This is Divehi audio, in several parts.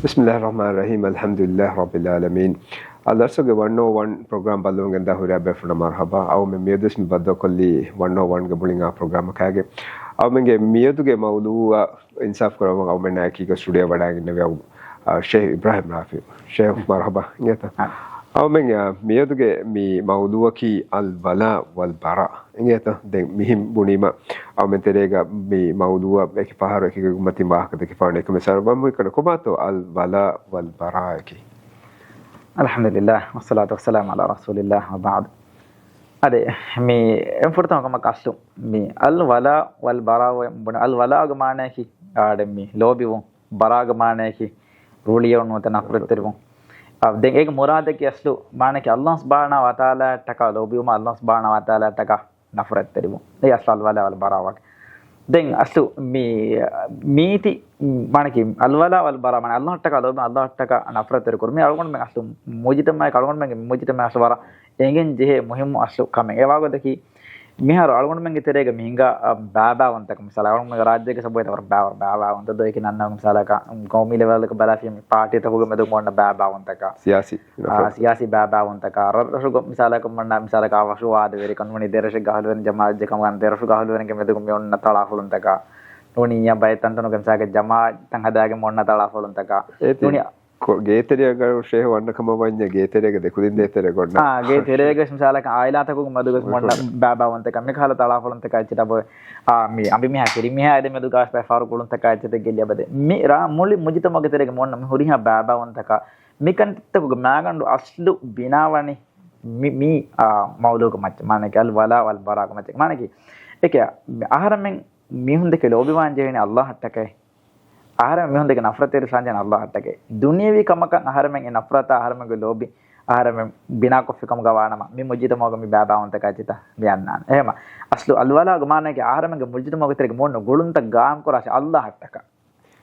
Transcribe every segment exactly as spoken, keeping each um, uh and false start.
بسم الله الرحمن الرحيم، الحمد لله رب العالمين. އަލްދަރްސުގެ ވަން އޯ ވަން ޕްރޮގްރާމް ބައްލަވަން ގެންދާ ހުރިހާ ބޭފުޅުންނަށް މަރުޙަބާ. އަޅުމެން މިއަދުވެސް މި ބައްދަލުކޮށްލީ ވަން އޯ ވަންގެ މުޅިން އާ ޕްރޮގްރާމަކާގެ. އަޅުމެންގެ މިއަދުގެ މައުޟޫޢަށް އިންސާފު ކުރައްވަން އަޅުމެންނާ އެކީގަ ސްޓޫޑިއޯ ވަޑައިގެންނެވި އަޅު، އާ، ޝޭޚް އިބްރާހިމް ރާފިޢު. ޝޭޚް މަރުޙަބާ އިނގޭތަ؟ އާ. އަޅުމެން، އާ، މިއަދުގެ މި މައުޟޫޢަކީ އަލް ވަލާ ވަލް ބަރާ. އިނގޭތަ؟ ދެން މިހެން ބުނީމަ، އަޅުމެން ތެރޭގަ މި މައުޟޫޢަށް އެކި ފަހަރު އެކި ގޮތްގޮތުން ވާހަކަ ދެކިފަ އޮންނަ އެކަމެއް ސަރުބަމު ކަން ކޮބާތޯ އަލް ވަލާ ވަލް ބަރާއަކީ؟ އަލްޙަމްދުލިއްލާހް، ވައްޞަލާތު ވައްސަލާމު ޢަލާ ރަސޫލިއްލާހް، ވަބަޢްދު. އަދި މި އެން ފުރަތަމަ ކަމަކަށް އަސްލު މި އަލް ވަލާ ވަލް ބަރާ ބުނެ، އަލް ވަލާގެ މާނައަކީ އާ، ދެން މި ލޯބިވުން، ބަރާގެ މާނައަކީ ރުޅިއެޅުން ނުވަތަ ނަފްރަތްތެރިވުން. އާ، ދެން އޭގެ މުރާދަކީ އަސްލު މާނައަކީ އަލްލާހް ސުބްޙާނަހޫ ވަތަޢާލާއަށްޓަކާ ލޯބިވުމާ އަލްލާހް ސުބްޙާނަހޫ ވަތަޢާލާއަށްޓަކާ ނަފްރަތްތެރިވުން. އެއީ އަސްލު އަލް ވަލާ ވަލް ބަރާ ވާކަން. ދެން އަސްލު މި، މީތި މާނައަކީ އަލް ވަލާ ވަލް ބަރާ މާނަ އަލްލާހަށްޓަކާ ލޯބި، އަލްލާހަށްޓަކާ ނަފްރަތްތެރި ކުރުން. މި އަޅުގަނޑުމެން އަސްލު މުޖުތަމަޢަކަށް، އަޅުގަނޑުމެންގެ މުޖުތަމަޢަށް ވަރަށް އެނގެން ޖެހޭ މުހިއްމު އަސްލު ކަމެއް. އެ ވާގޮތަކީ މިހާރު އަޅުގަނޑުމެންގެ ތެރޭގަ މި ހިނގާ، އަ، ބައިބައިވަންތަކަން. މިސާލަށް އަޅުގަނޑުމެންގެ ރާއްޖޭގަ ސަބަބު ވަރަށް ބައި-، ބައިބައިވަންތަ ދޯ އެކި ނަންނަ މިސާލަކަށް ގައުމީ ލެވެލްގަ ބަލާފި މި ޕާޓީތަކުގެ މެދުގަ އޮންނަ ބައިބައިވަންތަކަށް. ސިޔާސީ އާ، ނަފްރަތް. ސިޔާސީ ބައިބައިވަންތަކަށް. ރަށް ރަށުގަ މިސާލަކަށް އޮންނަ މިސާލަކަށް ވަށުވާދަވެރިކަން ނޫނީ ދެރަށެއްގަ އަހުލުވެރިން ޖަމާއަތް ކަމުގަ ދެރަށުގަ އަހުލުވެރިންގެ މެދުގަ މި އޮންނަ ތަޅާފޮޅުންތަކަށް. ނޫނީ ބައެއް ތަންތަނުގެ މިސާލަކަށް ޖަމާއަތްތައް ހަދާގެން މި އޮންނަ ތަޅާފޮޅުންތަކަށް. އޭ، ތި-، ނޫނީ ކޮ-، ގޭތެރެއަށް ޝޭހު ވަންނަ ކަމަށް ވަންޏާ ގޭތެރޭގަ ދެކުދިން ދޭތެރޭ ގޮންނަ. އާ، ގޭތެރޭގަ މިސާލަކަށް އާއިލާތަކުގެ މެދުގަ އޮންނަ ބައިބައިވަންތަކަށް މިކަހަލަ ތަޅާފޮޅުންތަކަށް އެއްޗެއް އަބޮ-، އާ، މި އަނބިމީހާ ފިރިމީހާ އެދެ މެދުގަ ފަހަރު ގުޅުންތަކާ އެއްޗެތެއް ގެއްލި އަބަދެ. މި ރާ-، މުޅި މުޖުތަމަޢުގެ ތެރޭގަ މި އޮންނަ މި ހުރިހާ ބައިބައިވަންތަކަށް މިކަންތައްތަކުގެ މާގަނޑު އަސްލު ބިނާވަނީ މި، މި، އާ، މައުޟޫޢުގެ މައްޗަށް. މާނައަކީ އަލް ވަލާ ވަލް ބަރާގެ މައްޗަށް. މާނައަކީ އެކެއް އަހަރެމެން މީހުން ދެކެ ލޯބިވާން ޖެހެނީ އަލްލާހަށްޓަކައި. އަހަރެމެން މީހުން ދެކެ ނަފްރަތްތެރިވާން ޖެހެނީ އަލްލާހަށްޓަކައި. ދުނިޔަވީ ކަމަކަށް އަހަރެމެން އެ ނަފްރަތާ އަހަރެމެންގެ ލޯބި އަހަރެމެން ބިނާކޮށްފި ކަމުގަ ވާނަމަ، މި މުޖުތަމަޢުގަ މި ބައިބައިވަންތަކާ އެއްޗިތަ މި އަންނާނެ. އެހެމަ އަސްލު އަލްވަލާގެ މާނައަކީ އަހަރެމެންގެ މުޖުތަމަޢުގެ ތެރޭގަ މި އޮންނަ ގުޅުންތައް ގާއިމް ކުރާށޭ އަލްލާހަށްޓަކާ.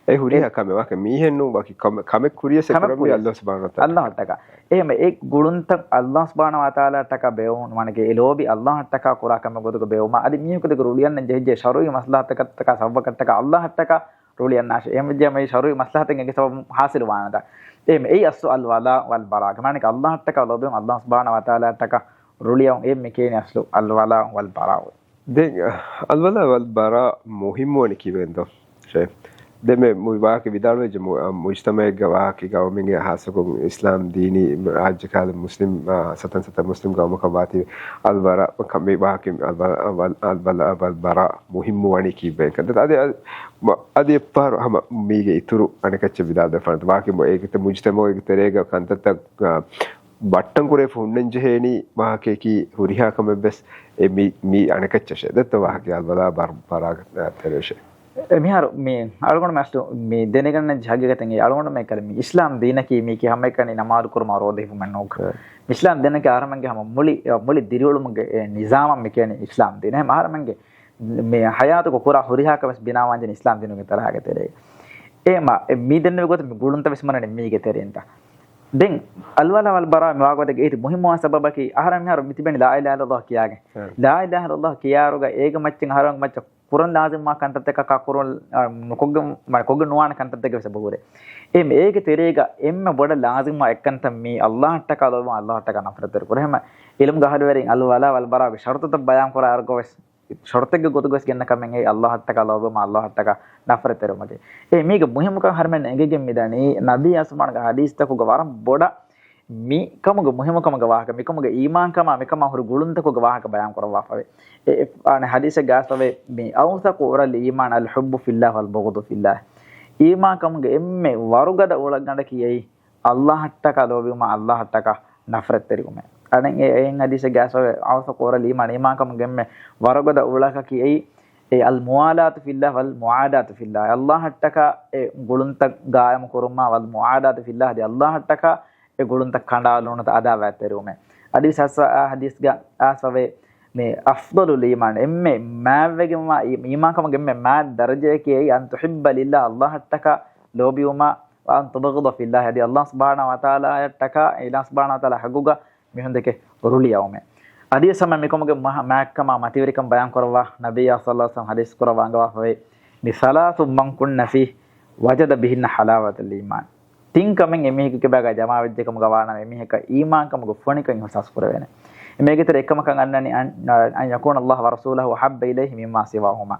އެ ހުރިހާ އެ ކަމެއް ވާކަށް މީހެއް ނޫން ވަކި ކަމެއް، ކަމެއް ކުރިޔަސް އެ ކަމެއް ކުރަންވީ ކުރިޔަސް. އަލްލާހު ސުބްޙާނަހު ވަތަޢާލާ. އަލްލާހަށްޓަކާ. އެހެމަ އެ ގުޅުންތައް އަލްލާހު ސުބްޙާނަހު ވަތަޢާލާއަށްޓަކާ ބޭއްވުން ވާނެކޭ، އެ ލޯބި އަލްލާހަށްޓަކާ ކުރާ ކަމެއް ގޮތުގަ ބޭއްވުމާ، އަދި މީހަކު ދެކެ ރުޅިއަންނަން ޖެހިއްޖެ ޝަރުޢީ މަސްލަހަތަކަށްޓަކާ ސަބަބަކަށްޓަކާ އަލްލާހަށްޓަކާ ރުޅިއަންނާށޭ. އެހެންވެއްޖެ މި ޝަރުޢީ މަސްލަހަތެއް އެނގި ސަބަބު ހާސިލު ވާނެތާ. އެހެމަ އެއީ އަސްލު އަލްވަލާ ވަލްބަރާ. މާނައަކީ އަލްލާހަށްޓަކާ ލޯބިވުން، އަލްލާހު ސުބްޙާނަހު ވަތަޢާލާއަށްޓަކާ ރުޅިއައުން. އެ މި ކިޔަނީ އަސްލު އަލްވަލާ ވަލްބަރާ. ދެން، އަލްވަލާ ވަލްބަރާ މުހިއްމުވަނީ ކީއްވެގެންދޯ؟ ޝޭ. ދެން މި ވާހަކަ ވިދާޅުވެއްޖެ މު-، އަ، މުޖްތަމަޢެއްގަ ވާހަކަ ގައުމީ ހާއްސަކޮށް އިސްލާމް ދީނީ ރާއްޖެ ކަހަލަ މުސްލިމް، އަ، ސަތަން ސަތަ މުސްލިމް ގައުމަކަށް ވާތީ އަލްވަރާ ކަމެއް ވާހަކަ އަލްވަ-، އަލް-، އަލްވަލާ ވަލްބަރާ މުހިއްމުވަނީ ކީއްވެގެން ކަން. އަދި، އަދި، މަ-، އަދި އެއްފަހަރު ހަމަ މީގެ އިތުރު އަނެކައްޗެއް ވިދާޅުވެފަން. ވާހަކަ އޭގެ މުޖްތަމަޢުގެ ތެރޭގަ ކަންތައްތައް، އަ، ބައްޓަން ކުރެވިފަ ހުންނަން ޖެހޭނީ ވާހަކައަކީ ހުރިހާ ކަމެއްވެސް އެ މި، މި އަނެކައްޗަށޭ. ދެއްތޯ ވާހަކަ އަލްވަލާ ބަރް-، ބަރާގެ ތެރޭށޭ. އެ މިހާރު މި އަޅުގަނޑުމެ އަސްލު މި ދެނެގަންނަން ޖެހޭ ހަގީގަތެއް އެ އަޅުގަނޑުމެ ކަލެ މި އިސްލާމް ދީނަކީ މީކީ ހަމައެކަނި ނަމާދު ކުރުމާ ރޯދަ ހިފުމެއް ނޫން. އެ. އިސްލާމް ދީނަކީ އަހަރެމެންގެ ހަމަ މުޅި، މުޅި ދިރިއުޅުމުގެ އެ ނިޒާމަށް މި ކިޔަނީ އިސްލާމް ދީން. އެހެން އަހަރެމެންގެ މި ހަޔާތުގަ ކުރާ ހުރިހާ ކަމެއް ވެސް ބިނާވާންޖެހެނީ އިސްލާމް ދީނުގެ ތަރަހަގެ ތެރޭގަ. އެހެމަ މި ދެންނެވި ގޮތަށް މި ގުޅުންތައް ވެސް މި ބުނަނީ މީގެ ތެރެއިންތަ. ދެން އަލްވަލާ ވަލްބަރާ މި ވާގޮތަށް އޭތި މުހިއްމުވާން ސަބަބަކީ އަހަރެން މިހާރު މި ތިބެނީ ލާ އިލާހަ އިއްލައްލާހު ކިޔާގެން. އެ. ލާ އިލާހަ އިއްލައްލާހު ކިޔާއިރުގަ އޭގެ މައްޗަށް އަހަރެން މައްޗަށް ކުރަން ލާޒިމްވާ ކަންތައްތަކަކާ ކުރުން، އަ، ނުކޮށްގެން، މަ، ކޮށްގެން ނުވާނެ ކަންތައްތަކެއް ވެސް އެބަހުރޭ. އެހެން އޭގެ ތެރޭގަ އެންމެ ބޮޑަށް ލާޒިމްވާ އެއްކަންތައް މީ އަލްލާހަށްޓަކާ ލޯބިވުން، އަލްލާހަށްޓަކާ ނަފްރަތްތެރިކުރުން. އެހެން އިލްމުގެ އަހުލުވެރިން އަލްވަލާ ވަލްބަރާގެ ޝަރުތުތައް ބަޔާން ކުރާއިރުގަ ވެސް ޝަރުތެއްގެ ގޮތުގަވެސް ގެންނަ ކަމެއް އެއީ އަލްލާހަށްޓަކާ ލޯބިވުމާ އަލްލާހަށްޓަކާ ނަފްރަތްތެރިވުމަކީ. އެ މީގެ މުހިއްމުކަން އަހަރެމެން އެނގިގެން މިދަނީ ނަބީ އަސްމާންގެ ޙަދީޘްތަކުގަ ވަރަށް ބޮޑަށް މި ކަމުގެ މުހިއްމުކަމުގެ ވާހަކަ، މިކަމުގެ އީމާންކަމާ މިކަމާ ހުރި ގުޅުންތަކުގެ ވާހަކަ ބަޔާން ކުރައްވާފަވޭ. އެ، އެ، އަނެއް ޙަދީޘެއްގަ އައިސްފަވޭ، މި އައުސަޤު ޢުރަލް އީމާން އަލް ޙުއްބު ފިއްލާހި ވަލް ބުޣުޟު ފިއްލާހި. އީމާންކަމުގެ އެންމެ ވަރުގަދަ އުޅަގަނޑަކީ އެއީ އަލްލާހަށްޓަކާ ލޯބިވުމާ އަލްލާހަށްޓަކާ ނަފްރަތްތެރިވުމޭ. އަނެއް އެ، އެހެން ޙަދީޘެއްގަ އައިސްފަވޭ، އައުސަޤު ޢުރަލް އީމާން، އީމާންކަމުގެ އެންމެ ވަރުގަދަ އުޅަކަކީ އެއީ، އެ އަލް މުވާލާތު ފިއްލާހި ވަލް މުޢާދާތު ފިއްލާހި. އަލްލާހަށްޓަކާ އެ ގުޅުންތައް ގާއިމު ކުރުމާ ވަލް މުޢާދާތު ފިއްލާހި، އަދި އަލްލާހަށްޓަކާ އެ ގުޅުންތައް ކަނޑައަޅުން ނުވަތަ އަދާވާތްތެރިވުމޭ. އަދިވެސް އައިސް އާ ޙަދީޘްގަ އައިސްފަވޭ، މި އަފްޟަލުލް އީމާން، އެންމެ މާތްވެގެންވާ އީ-، އީމާންކަމުގެ އެންމެ މާތް ދަރަޖައަކީ އެއީ އަން ތުޙިއްބަ ލިއްލާހި، އަލްލާހަށްޓަކާ ލޯބިވުމާ، ވަ އަން ތުބްޣިޟަ ފިއްލާހި، އަދި އަލްލާހު ސުބްޙާނަހޫ ވަތަޢާލާއަށްޓަކާ، އެ އިލާހު ސުބްޙާނަހޫ ވަތަޢާލާ ޙައްޤުގަ މީހުން ދެކެ ރުޅިއައުމޭ. އަދިވެސް ހަމަ މިކަމުގެ މަ-، މާތްކަމާ މަތިވެރިކަން ބަޔާން ކުރައްވާ ނަބިއްޔާ ޞައްލަﷲު ޢަލައިހި ވަސައްލަމަ ޙަދީޘް ކުރައްވާ އަންގަވާފަވޭ، މި ސަލާސު މަން ކުންނަ ފީހި ވަޖަދަ ބިހިންނަ ޙަލާވަތަލް އީމާން. ތިން ކަމެއް އެމީހެއްގެ ކިބާގަ ޖަމާވެއްޖެކަމުގަ ވާނަމަ، އެމީހަކަށް އީމާންކަމުގެ ފޮނިކަން އިޙްސާސް ކުރެވޭނެ. އެމީގެ ތެރެ އެއްކަމަކަށް އަންނަނީ، أن، أن يكون الله ورسوله أحب إليه مما سواهما.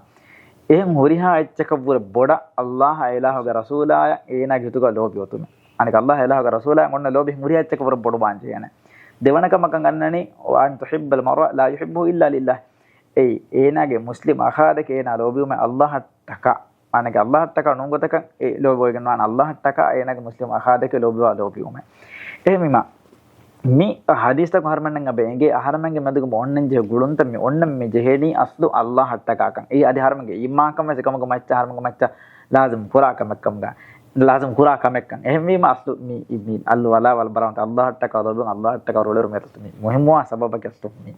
އެހެން ހުރިހާ އެއްޗަކަށްވުރެ ބޮޑަށް އައްލާހާ އެއިލާހުގެ ރަސޫލާއަށް އޭނާގެ ހިތުގަ ލޯބި އޮތުމެއް. އަނެކަ އައްލާހާ އެއިލާހުގެ ރަސޫލާއަށް އޮންނަ ލޯބި ހުރިހާ އެއްޗަކަށްވުރެ ބޮޑުވާން ޖެހޭނެ. ދެވަނަ ކަމަކަށް އަންނަނީ، وأن تحب المرء لا يحبه إلا لله. އެއީ، އޭނާގެ މުސްލިމް އަޚާދެކެ އޭނާ ލޯބިވުމެއް އައްލާހަށްޓަކާ. މާނަކީ އައްލާހަށްޓަކާ ނޫން ގޮތަކަށް އެ ލޯބިވެގެންވާނެ. އައްލާހަށްޓަކާ އޭނާގެ މުސްލިމް އަޚާދެކެ ލޯބިވާ ލޯބިވުމެއް. އެހެންވީމަ، މި ޙަދީޘްތަކުން އަހަރުމެންނަށް އެނގޭ އަހަރަމެންގެ މެދުގަ އޮންނަން ޖެހޭ ގުޅުންތައް މި އޮންނަން މި ޖެހޭނީ އަސްލު އައްލާހަށްޓަކާކަން. އެއީ އަދި އަހަރަމެންގެ އީމާންކަން ވެސް އެކަމުގެ މައްޗަށް އަހަރަމެންގެ މައްޗަށް ލާޒިމް ކުރާ ކަމެއްކަމުގަ، ލާޒިމް ކުރާ ކަމެއްކަން. އެހެންވީމަ އަސްލު މި، މި އައްލު ވަލާ ވަލް ބަރާ އައްލާހަށްޓަކާ ލޯބިވުން، އައްލާހަށްޓަކާ ރޯޅިވުރު މި މުހިއްމުވާ ސަބަބަކީ އަސްލު މި.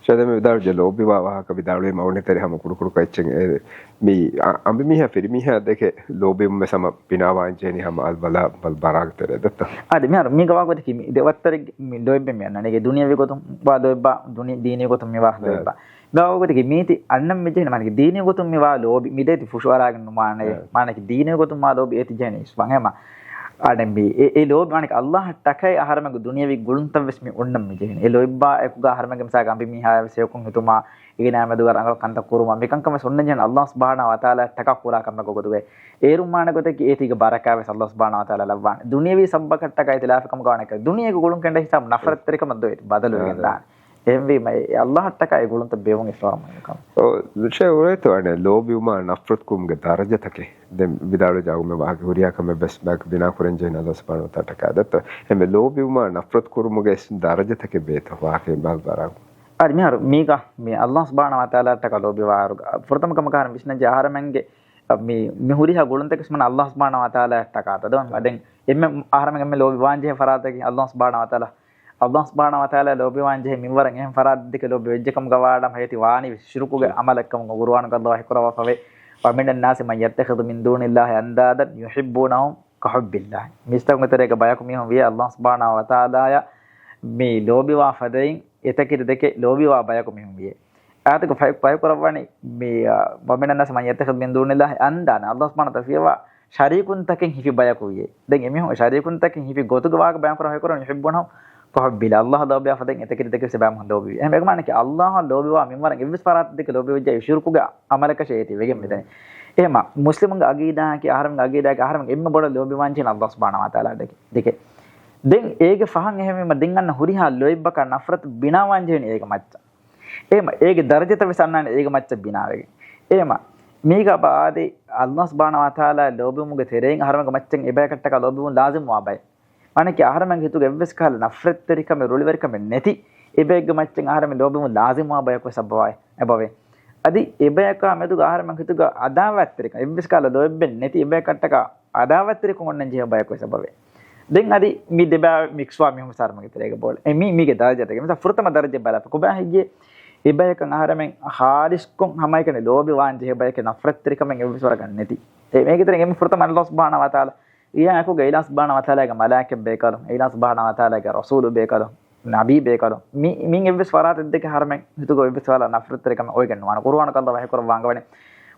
ޝަދެ މި ވިދާޅުވެއްޖެ ލޯބިވާ ވާހަކަ ވިދާޅުވީމަ އަޅުގަނޑު ތެރޭ ހަމަ ކުޑަކުޑަކޮށް އެއްޗެއް އެ މި އަ-، އަނބިމީހާ ފިރިމީހާ ދެކެ ލޯބިވުން ވެސް ހަމަ ބިނާވާން ޖެހެނީ ހަމަ އަލްވަލާ ވަލް ބަރާގެ ތެރޭ ދެއްތަ؟ އާދެ، މިހާރު މީގަ ވާގޮތަކީ މި ދެ ވައްތަރެއް މި ލޯތްބެއް މި އަންނަނީ ދުނިޔަވީ ގޮތުން ވާ ލޯތްބާ، ދުނި-، ދީނީ ގޮތުން މި ވާ ލޯތްބާ. މި ވާގޮތަކީ މީތި އަންނަން މި ޖެހެނީ މާނަކީ ދީނީ ގޮތުން މި ވާ ލޯބި މި ދޭތި ފުށުއަރާގެން ނުވާނެ. މާނަކީ ދީނީ ގޮތުން ވާ ލޯބި އޭތި ޖެހެނީ އިސްވަން އެމަ. އާދެ މި އެ، އެ ލޯބި މާނަކީ އައްލާހަށްޓަކައި އަހަރަމެންގެ ދުނިޔަވީ ގުޅުންތައް ވެސް މި އޮންނަން މި ޖެހެނީ. އެ ލޯތްބާ އެކުގަ އަހަރަމެންގެ މިސާލަކަށް އަނބިމީހާ ވެސް ހެޔޮކޮށް ހިތުމާ އޭނާ މެދުގަ ރަނގަޅު ކަންތައް ކުރުމަށް މިކަންކަން ވެސް އޮންނަން ޖެހެނީ އައްލާހު ސުބްޙާނަހޫ ވަތަޢާލާއަށްޓަކާ ކުރާ ކަމެއްގެ ގޮތުގައި. އޭރުން މާނަ ގޮތަކީ އޭތީގެ ބަރަކާތް ވެސް އައްލާހު ސުބްޙާނަހޫ ވަތަޢާލާ ލައްވާނެ. ދުނިޔަވީ ސަބަބަކަށްޓަކާ އިތިލާފެއް ކަމުގަ ވާނެ. ދުނިޔޭގެ ގުޅުން ކެނޑޭ ހިސާބު ނަފްރަތްތެރިކަމަށް ދޯ އޭތި ބަދަލުވެގެން ދާނެ. އެހެންވީމަ އެ އައްލާހަށްޓަކާ އެ ގުޅުންތައް ބޭއްވުން އިސްވަރަށް މުހިންމު ކަމެއް. އޯ، ޝޭ އުރޭތޯ އަނެއް ލޯބިވުމާ ނަފްރަތު ކުރުމުގެ ދަރަޖަތަކެއް. ދެން ވިދާޅުވެއްޖެ އަޅުގަނޑުމެން ވާހަކަ ހުރިހާ ކަމެއް ވެސް ބަޔަކު ބިނާ ކުރަން ޖެހެނީ އައްލާހު ސުބްޙާނަހޫ ވަތަޢާލާއަށްޓަކާ ދެއްތޯ. އެހެންވެ ލޯބިވުމާ ނަފްރަތު ކުރުމުގެ ދަރަޖަތަކެއް ވޭތޯ ވާހަކައިން ބާލް ބަރާ. އަދި މިހާރު މީގަ މި އައްލާހު ސުބްޙާނަހޫ ވަތަޢާލާއަށްޓަކާ ލޯބިވާއިރު ފުރަތަމަ ކަމަކަށް އަހަރެން ވިސްނަންޖެހޭ އަހަރެމެންގެ މި، މި ހުރިހާ ގުޅުންތަކެއް ވެސް މާނަ އައްލާހު ސުބްޙާނަހޫ ވަތަޢާލާއަށްޓަކާ ދެއްތޯ. ދެން އެންމެ އަހަރެމެން އެންމެ ލޯބިވާން ޖެހޭ ފަރާތަކީ އައްލާހު ސުބްޙާނަހޫ ވަތަޢާލާ. އައްލާހު ސުބްޙާނަހޫ ވަތަޢާލާ ލޯބިވާން ޖެހޭ މިންވަރަށް އެހެން ފަރާތްތަކެއް ލޯބިވެއްޖެކަމުގަ ވާނަމަ އޭތި ވާނީ ވެސް ޝިރުކުގެ އަމަލެއްކަމުގަ ޤުރުއާނުގަ އައްލާހު ވަޙީކުރައްވާފަވޭ، ومن الناس من يتخذ من دون الله أندادا يحبونهم كحب الله. މީސްތަކުންގެ ތެރޭގަ ބަޔަކު މީހުން ވިޔޭ އައްލާހު ސުބްޙާނަހޫ ވަތަޢާލާއަށް މި ލޯބިވާ ފަދައިން އެތަކެތި ދެކެ ލޯބިވާ ބަޔަކު މީހުން ވިޔޭ. އާޔަތުގަ ފައި-، ފައިކުރައްވަނީ މި، އާ، ومن الناس من يتخذ من دون الله أندادا. އައްލާހު ސުބްޙާނަހޫ ވަތަޢާލާ ޝަރީކުންތަކެއް ހިފި ބަޔަކު ވިޔޭ. ދެން އެމީހުން ޝަރީކުންތަކެއް ހިފި ގޮތުގެ ވާހަކަ ބަޔާންކުރަން ހައިކުރަން يحبونهم كحب الله. އައްލާހަށް ލޯބިވާ ފަދައިން އެތަކެތި ދެކެ ވެސް އެބައިމީހުން ލޯބިވި. އެހެން އެކަމާނަކީ އައްލާހަށް ލޯބިވާ މިންވަރަށް އެއްވެސް ފަރާތެއް ދެކެ ލޯބިވެއްޖެ ޝިރުކުގެ އަމަލަކަށެއް އޭތި ވެގެން މިދަނީ. އެހެމަ މުސްލިމުންގެ އަގީދާއަކީ އަހަރެމެންގެ އަގީދާއަކީ އަހަރެމެން އެންމެ ބޮޑަށް ލޯބިވާން ޖެހެނީ އައްލާހު ސުބްޙާނަހޫ ވަތަޢާލާ ދެކެ، ދެކެ. ދެން އޭގެ ފަހަން އެހެންވީމަ ދެން އަންނަ ހުރިހާ ލޯތްބަކަށް ނަފްރަތު ބިނާވާން ޖެހެނީ އޭގެ މައްޗަށް. އެހެމަ އޭގެ ދަރަޖަތައް ވެސް އަންނާނެ އޭގެ މައްޗަށް ބިނާވެގެން. އެހެމަ މީގަ އަބަ އާދެ، އައްލާހު ސުބްޙާނަހޫ ވަތަޢާލާ ލޯބިވުމުގެ ތެރެއިން އަހަރެމެންގެ މައްޗަށް އެބަޔަކަށްޓަކާ ލޯބިވުން ލާޒިމްވާ ބައެއް. މާނަކީ އަހަރެމެންގެ ހިތުގަ އެއްވެސް ކަހަލަ ނަފްރަތްތެރިކަމެއް، ރުޅިވެރިކަމެއް ނެތި އެބައެއްގެ މައްޗަށް އަހަރެމެން ލޯބިވުން ލާޒިމްވާ ބަޔަކު ވެސް އެބަވޭ. އެބަވޭ. އަދި އެބަޔަކާ މެދުގަ އަހަރެމެން ހިތުގަ އަދާވާތްތެރިކަން، އެއްވެސް ކަހަލަ ލޯތްބެއް ނެތި އެބަޔަކަށްޓަކާ އަދާވާތްތެރިކަން އޮންނަން ޖެހޭ ބަޔަކު ވެސް އެބަވޭ. ދެން އަދި މި ދެބައި މިކްސްވާ މީހުން ވެސް އަހަރެމެންގެ ތެރޭގަ ބޯޅަ. އެ މީ، މީގެ ދަރަޖަތަކެއް. މިސާ ފުރަތަމަ ދަރަޖަ ބަލާފަ ކޮބާ ހެއްޔޭ؟ އެބަޔަކަށް އަހަރެމެން ޚާލިޞްކޮށް ހަމައެކަނި ލޯބިވާން ޖެހޭ ބަޔެކޭ ނަފްރަތްތެރިކަމެއް އެއްވެސް ވަރަކަށް ނެތި. އެ މީގެ ތެރޭ އެންމެ ފުރަތަމަ އައްލާހު ސުބްޙާނަހޫ ވަތަޢާލާ އިލާހަކުގެ އިލާހު ސުބްޙާނަހޫ ވަތަޢާލާގެ މަލާއިކަތް ބޭކަލުން، އިލާހު ސުބްޙާނަހޫ ވަތަޢާލާގެ ރަސޫލު ބޭކަލުން، ނަބީ ބޭކަލުން، މި، މިން އެއްވެސް ފަރާތެއް ދެކެ އަހަރެމެން ހިތުގަ އެއްވެސް ފަރާތަށް ނަފްރަތްތެރިކަމެއް އޮވެގެން ނުވާނެ. ޤުރުއާނުގަ އައްލާހު ވަޙީކުރައްވާ އަންގަވަނީ،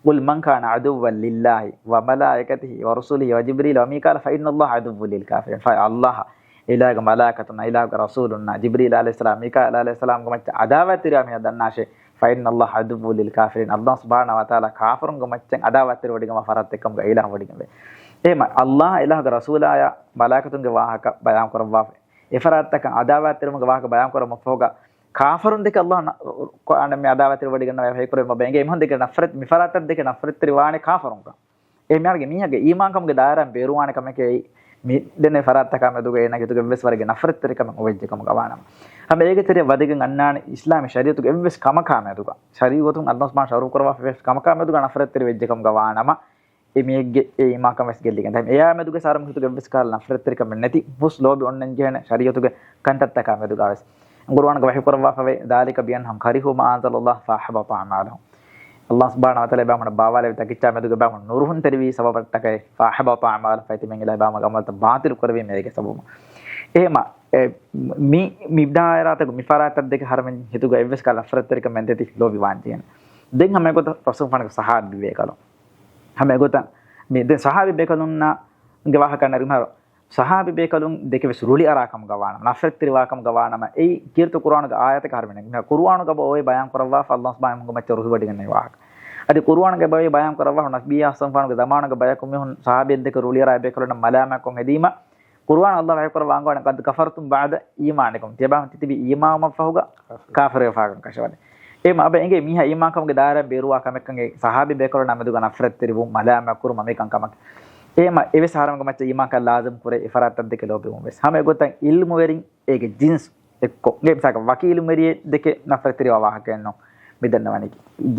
قل من كان عدوا لله وملائكته ورسله وجبريل وميكال فإن الله عدو للكافرين. ފަ އައްލާހަށް، އިލާހުގެ މަލާއިކަތުންނަށް، އިލާހުގެ ރަސޫލުންނަށް، ޖިބްރީލް ޢަލައިހިއްސަލާމް، މީކާއީލް ޢަލައިހިއްސަލާމްގެ މައްޗަށް އަދާވާތްތެރިވާ މީހާ ދަންނާށޭ، فإن الله عدو للكافرين. އައްލާހު ސުބްޙާނަހޫ ވަތަޢާލާ ކާފަރުންގެ މައްޗަށް އަދާވާތްތެރިވެވޮޑިގެންވާ ފަރާތްތައް ކަމުގަ އިލާހު ވޮޑިގެންވޭ. އެހެމަ އައްލާހަށް، އިލާހުގެ ރަސޫލާއަށް މަލާއިކަތުންގެ ވާހަކަ ބަޔާން ކުރައްވާފަ. އެފަރާތްތަކަށް އަދާވާތްތެރިވުމުގެ ވާހަކަ ބަޔާން ކުރައްވުމަށްފަހުގަ، ކާފަރުން ދެކެ އައްލާހު ނަ-، ކުރާނަށް މި އަދާވާތްތެރިވޮޑިގަންނަވާ އެހެންކުރެވުމަށް ބޭނގޭ. އެމީހުން ދެކެ ނަފްރަތް، މި ފަރާތަށް ދެކެ ނަފްރަތްތެރިވާނެ ކާފަރުންކަން. އެ މިހާރުގެ މީހާގެ އީމާންކަމުގެ ދާއިރާއިން ބޭރުވާނެ ކަމެކޭ މި ދެންނެވި ފަރާތްތަކާ މެދުގަ އޭނާގެ ހިތުގަ އެއްވެސް ވަރެއްގެ ނަފްރަތްތެރިކަމެއް އޮވެއްޖެ ކަމުގަ ވާނަމަ. ހަމަ އޭގެ ތެރެއަށް ވަދެގެން އަންނާނެ އިސްލާމީ ޝަރީޢަތުގެ އެއްވެސް ކަމަކާ މެދުގަ، ޝަރީޢަތުން އައްލާހު ސުބްޙާނަހޫ ޝަރުޢު ކުރައްވާފަ އެއްވެސް ކަމަކާ މެދުގަ ނަފްރަތްތެރި ވެއްޖެ ކަމުގަ ވާނަމަ، އެ މީހެއްގެ އެ އީމާންކަން ވެސް ގެއްލިގެން. ދެން އެއާ މެދުގަ އަހަރެމެން ހިތުގަ އެއްވެސް ކަހަލަ ނަފްރަތްތެރިކަމެއް ނެތި، ހުސް ލޯބި އޮންނަން ޖެހޭނެ ޝަރީޢަތުގެ ކަންތައްތަކާ މެދުގަ ވެސް. ޤުރުއާނުގަ ވަޙީ ކުރައްވާފަވޭ، ذلك بأنهم كرهوا ما أنزل الله فأحبط أعمالهم. އައްލާހު ސުބްޙާނަހޫ ވަތަޢާލާ ބައިމީހުންނަށް ބާވާލެއްވި ތަކެއްޗާ މެދުގަ ބައިމީހުން ނުރުހުންތެރިވީ ސަބަބަށްޓަކައި، فأحبط أعمالهم، ފައިތިމެން އިލާހު ބައިމީހުންގެ އަމަލުތައް ބާޠިލު ކުރެއްވީމޭ އޭގެ ސަބަބުން. އެހެމަ، އެ، މި، މި ދާއިރާތަކު މި ފަރާތަށް ދެކެ އަހަރެމެން ހިތުގަ އެއްވެސް ކަހަލަ ނަފްރަތްތެރިކަމެއް ނެތި ލޯބިވާން ޖެހޭނެ. ދެން ހަމަ އެގޮތަށް ރަސޫލު ފާނަގެ ޞަޙާބީ ބޭކަލުން. ހަމަ އެގޮތަށް މި ދެން ޞަޙާބީ ބޭކަލުންނާ ގެ ވާހަކަ ނަރުމަހަރު ޞަޙާބީ ބޭކަލުން ދެކެ ވެސް ރުޅިއަރާ ކަމުގަ ވާނަމަ، ނަފްރަތްތެރިވާ ކަމުގަ ވާނަމަ، އެއީ ކީރިތި ޤުރުއާނުގެ އާޔަތަކަށް އަހަރެމެން ނެގި. މިހާރު ޤުރުއާނުގަ އޮވޭ ބަޔާން ކުރައްވާފަ ﷲ ސުބްޙާނަހޫ ވަތަޢާލާ މައްޗަށް ރުހިވޮޑިގެންނެވި ވާހަކަ. އަދި ޤުރުއާނުގަ އޮވޭ ބަޔާން ކުރައްވާ ނަބިއްޔާ ޞައްލަﷲު ޢަލައިހި ވަސައްލަމަގެ ޒަމާނުގަ ބަޔަކު މީހުން ޞަޙާބީން ދެކެ ރުޅިއަރާ ބޭކަލުންނަށް މަލާމާތްކޮށް ހެދީމަ، ޤުރުއާން ﷲ ވަޙީކުރައްވާ އަންގަވާނެ، "قد كفرتم بعد إيمانكم." ތިޔަބާމެން ތިތިބީ އީމާންވުމަށްފަހުގަ ކާފަރުވެފާކަން ކަށަވަނީ. އެހެމަ އަބަ އެނގޭ މީހާ އީމާންކަމުގެ ދާއިރާއަށް ބޭރުވާ ކަމެއްކަން އެ ޞަޙާބީ ބޭކަލުންނާ މެދުގަ ނަފްރަތްތެރިވުން، މަލާމާތްކުރުން މަމިކަން ކަމަކީ. އެހެމަ އެވެސް އަހަރެމެންގެ މައްޗަށް އީމާންކަން ލާޒިމް ކުރޭ އެ ފަރާތްތައް ދެކެ ލޯބިވުން ވެސް. ހަމަ އެގޮތަށް ޢިލްމުވެރިން އޭގެ ޖިންސް އެއްކޮށް، އެ މިސާލަކަށް ވަކި ޢިލްމުވެރިއެއް ދެކެ ނަފްރަތްތެރިވާ ވާހަކައެއް ނޫން މި ދަންނަވަނީކީ.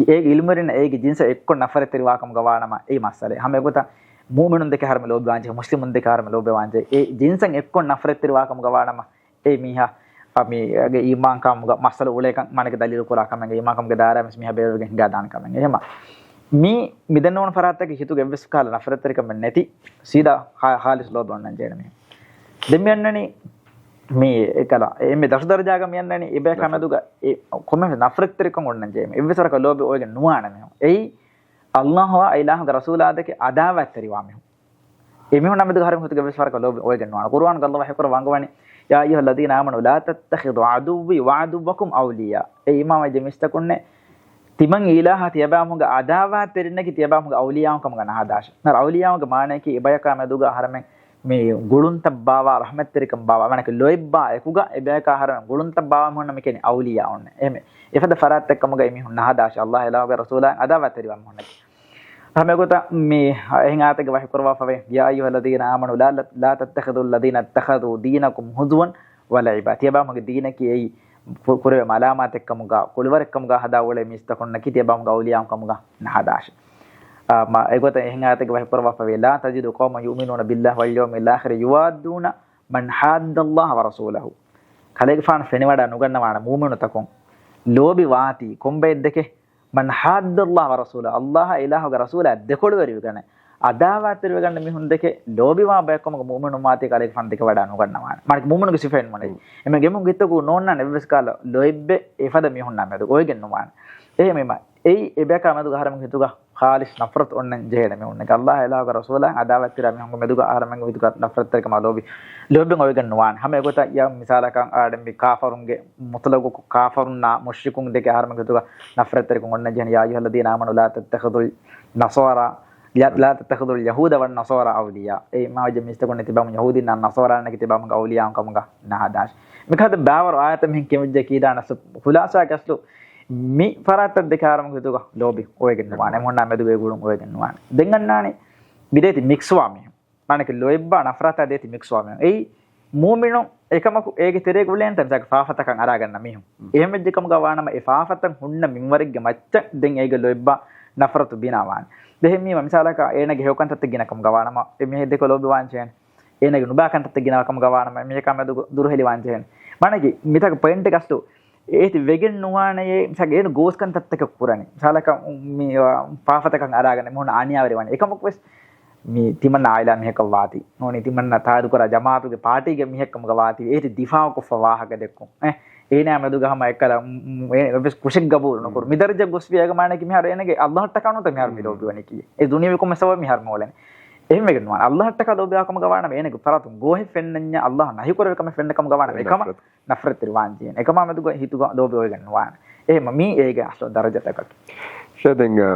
އޭގެ ޢިލްމުވެރިންނަށް އޭގެ ޖިންސަށް އެއްކޮށް ނަފްރަތްތެރިވާ ކަމުގަ ވާނަމަ އެއީ މައްސަލައެއް. ހަމަ އެގޮތަށް މުއުމިނުން ދެކެ އަހަރެމެން ލޯބިވާންޖެހޭ، މުސްލިމުން ދެކެ އަހަރެމެން ލޯބިވާންޖެހޭ. އެ ޖިންސަށް އެއްކޮށް ނަފްރަތްތެރިވާ ކަމުގަ ވާނަމަ އެ މީހާ އަ، މީ އޭގެ އީމާންކަމުގަ މައްސަލަ އުޅޭކަން މާނައަކީ ދަލީލު ކުރާ ކަމެއް، އީމާންކަމުގެ ދާއިރާ ވެސް މީހާ ބޭރުވެގެން ހިނގާ ދާނެ ކަމެއް. އެހެމަ މީ މިދެންނެވުނު ފަރާތަކީ ހިތުގަ އެއްވެސް ކަހަލަ ނަފްރަތްތެރިކަމެއް ނެތި، ސީދާ ހާ-، ހާލިސް ލޯބި އޮންނަން ޖެހޭނެ މީހުން. ދެން މި އަންނަނީ މީ އެކަލަ އެންމެ ދަށު ދަރަޖާގަ މި އަންނަނީ އެބަޔަކާ ނަފްރަތް. މެދުގަ އެ ކޮންމެ ނަފްރަތްތެރިކަން އޮންނަން ޖެހޭ. އެއްވެސް ވަރަކަށް ލޯބި އޮވެގެން ނުވާނެ މީހުން. އެއީ ﷲ އާ އިލާހުގެ ރަސޫލާ ދެކެ އަދާވާތްތެރިވާ މީހުން. އެމީހުންނާ މެދުގަ އަހަރެމެން ހިތުގަ އެއްވެސް ވަރަކަށް ލޯބި އޮވެގެން ނުވާނެ. ޤުރުއާނުގަ ﷲ ވަޙީކުރައްވާ އަންގަވަނީ، "يا أيها الذين آمنوا لا تتخذوا عدوي وعدوكم أولياء." އޭ އީމާންވެއްޖެ މީސްތަކުންނޭ، ތިމަން އިލާހާ ތިޔަބާމުގެ އަދާވާތްތެރިންނަކީ ތިޔަބާމުގެ އައުލިޔާއުން ކަމުގަ ނަހަދާށެ. ނަރ އައުލިޔާއުންގެ މާނައަކީ އެބަޔަކާ މެދުގަ އަހަރެމެން މި ގުޅުންތައް ބާވާ، ރަޙްމަތްތެރިކަން ބާވާ، ވަނަކަ ލޯތްބާ އެކުގަ އެބަޔަކާ އަހަރެމެން ގުޅުންތައް ބާވާ މީހުންނަށް މި ކިޔަނީ އައުލިޔާއުން. އެހެމެ އެފަދަ ފަރާތްތައް ކަމުގަ އެމީހުން ނަހަދާށެ، ﷲ އާ އިލާހުގެ ރަސޫލާ އަދާވާތްތެރިވާ މީހުންނަކީ. ހަމަ އެގޮތަށް މި އެހެން އާޔަތެއްގަ ވަޙީ ކުރައްވާފަވޭ، "يا أيها الذين آمنوا لا، لا تتخذوا الذين اتخذوا دينكم هزوا ولعبا." ތިޔަބާމުގެ ދީނަކީ އެއީ ކު-، ކުރެވޭ މަލާމާތެއްކަމުގަ، ކުޅިވަރެއްކަމުގަ ހަދާ އުޅޭ މީސްތަކުންނަކީ ތިޔަބާމުގެ އައުލިޔާއުން ކަމުގަ ނަހަދާށެ. އާ، މަ-، އެގޮތަށް އެހެން އާޔަތެއްގަ ވަޙީ ކުރައްވާފަވޭ، "لا تجد قوما يؤمنون بالله واليوم الآخر يوادون من حاد الله ورسوله." ކަލޭގެފާނު ފެނިވަޑައި ނުގަންނަވާނެ މުއުމިނުތަކުން ލޯބި ވާތީ ކޮންބައެއް ދެކެ، "من حاد الله ورسوله." ﷲ އާ އިލާހުގެ ރަސޫލާ ދެކޮޅުވެރިވެގަނެ، އަދާވާތްތެރިވެގަންނަ މީހުން ދެކެ ލޯބިވާ ބަޔަކު ކަމުގަ މުއުމިނުން ވާތީ ކަލޭގެފާނު ދެކެވަޑައި ނުގަންނަވާނެ. މާނައަކީ މުއުމިނުގެ ސިފައެއް ނޫނޭ. އެމެ ގެމުން ގިތަކު ނޯންނާނެ އެއްވެސް ކަހަލަ ލޯތްބެއް އެފަދަ މީހުންނާ މެދު އޮވެގެން ނުވާނެ. އެހެމަ އެއީ އެބަޔަކާ މެދުގަ އަހަރެމެންގެ ހިތުގަ ޚާލިޞް ނަފްރަތު އޮންނަން ޖެހޭނެ މީހުންނަކީ. ﷲ އާ އިލާހުގެ ރަސޫލާ އަދާވާތްތެރިވާ މީހުންގެ މެދުގަ އަހަރެމެންގެ ހިތުގަ ނަފްރަތްތެރިކަމާ ލޯބި، ލޯބި އޮވެގެން ނުވާނެ. ހަމަ އެގޮތަށް ޔަ މިސާލަކަށް އާޑެން މި ކާފަރުންގެ މުތުލަގު ކާފަރުންނާ މުޝްރިކުން ދެކެ އަހަރެމެންގެ ހިތުގަ ނަފްރަތްތެރިކަން އޮންނަން ޖެހޭނެ. "يا أيها الذين آمنوا لا تتخذوا النصارى، لا، لا تتخذوا اليهود والنصارى أولياء." އޭ އީމާންވެއްޖެ މީސްތަކުންނޭ ތިބާމު ޔަހޫދީންނާ ނަޞާރާންނަކީ ތިބާމުގެ އައުލިޔާއުން ކަމުގަ ނަހަދާށެ. މިކަހަލަ ބާވަރު އާޔަތެއް މިހެން ކިޔަމަޖެހި ކީދާނަސް ޚުލާޞާގެ އަސްލު މި ފަރާތްތައް ދެކެ އަހަރެމެންގެ ހިތުގަ ލޯބި އޮވެގެން ނުވާނެ. އެމީހުންނާ މެދުގަ އެ ގުޅުން އޮވެގެން ނުވާނެ. ދެން އަންނާނީ މި ދޭތި މިކްސްވާ މީހުން. މާނައަކީ ލޯތްބާ ނަފްރަތާ ދޭތި މިކްސްވާ މީހުން. އެއީ މުއުމިނުން އެކަމަކު އޭގެ ތެރޭގަ އުޅޭނެތަ މިސާލަކަށް ފާފަތަކަށް އަރާގަންނަ މީހުން. އެހެން ވެއްޖެ ކަމުގަ ވާނަމަ އެ ފާފަތައް ހުންނަ މިންވަރެއްގެ މައްޗަށް ދެން އޭގެ ލޯތްބާ ނަފްރަތު ބިނާވާނެ. ދެން މީ މިސާލަކަށް އޭނަގެ ހެޔޮ ކަންތައްތައް ގިނަ ކަމުގަ ވާނަމަ އެ މީހެއް ދެކެ ލޯބިވާން ޖެހޭނެ. އޭނަގެ ނުބާ ކަންތައްތައް ގިނަ ކަމުގަ ވާނަމަ އެމީހަކާ މެދު ދުރުހެލިވާން ޖެހޭނެ. މާނައަކީ މިތަކު ޕޮއިންޓެއް އަސްލު އޭތި ވެގެން ނުވާނެޔޭ، މިސާލަކަށް އޭނަ ގޯސް ކަންތައްތަކެއް ކުރަނީ. މިސާލަކަށް މި، އާ، ފާފަތަކަށް އަރާގަނެ މީހުން އަނިޔާވެރިވާނެ. އެކަމަކު ވެސް މި ތިމަންނަ އާއިލާ މީހަކަށް ވާތީ. ނޫނީ ތިމަންނަ ތާއިދު ކުރާ ޖަމާއަތުގެ ޕާޓީގެ މީހެއް ކަމުގަ ވާތީ. އޭތި ދިފާއު ކޮށްފަ ވާހަކަ ދެއްކުން. އެ، އޭނާ މެދުގަ ހަމަ އެއްކަލަ، މް، މް، އޭނަ ވެސް ކުށެއް ގަބޫލު ނުކުރު. މި ދަރަޖަ ގޮސްފި އޭގެ މާނައަކީ މިހާރު އޭނަގެ ﷲ އަށްޓަކާ ނޫންތަ މިހާރު މި ލޯބިވަނީކީ. އެ ދުނިޔެވީ ކޮންމެ ސަބަބެއް މިހާރު މި އުޅެނީ. އެހެން ވެގެން ނުވާނެ. ﷲ އަށްޓަކާ ލޯބިވާ ކަމުގަ ވާނަމަ އޭނަގެ ފަރާތުން ގޯހެއް ފެންނަންޏާ ﷲ ނަހިކުރެވޭ ކަމެއް ފެންނަ ކަމުގަ ވާނަމަ އެކަމަށް ނަފްރަތު ދިރިވާން ޖެހޭނެ. އެކަމާ މެދުގަ ހިތުގަ ލޯބި އޮވެގެން ނުވާނެ. އެހެމަ މީ އޭގެ އަސްލު ދަރަޖަތަކަކީ. ޝޭ، ދެން، އަ،